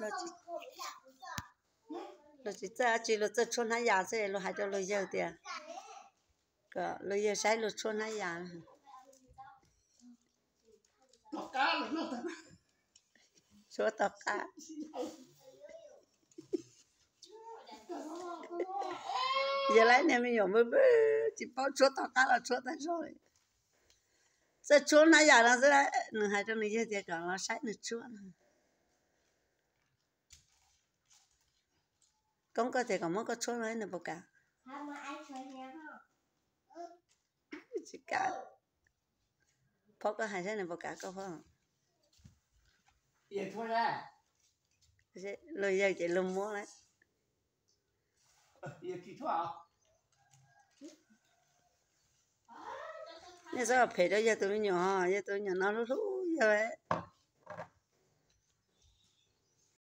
Luag tsis txawj dab tsi, luag txawj tshuab hnab yas xwb, luag hais rau luag yawg tias kom luag yawg saib luag tshuab hnab yas. Tshuab tom qab. Yog lawv niag me nyuam npwj npwj tsis paub tshuab tom qab los tshuab tag zog li. Txawj tshuab hnab yas no xwb, nws hais rau nws yawg tias kom los saib nws tshuab no. Koob, koj tias kom muab koj tshuab no nws puas kam? Tsis kam. Phob, koj hais saib nws puas kam koj phob. Luag yawg ces luag muab lawm. Nej txhob phem rau yawg tus me nyuam, yawg tus me nyuam no hlub hlub yawg.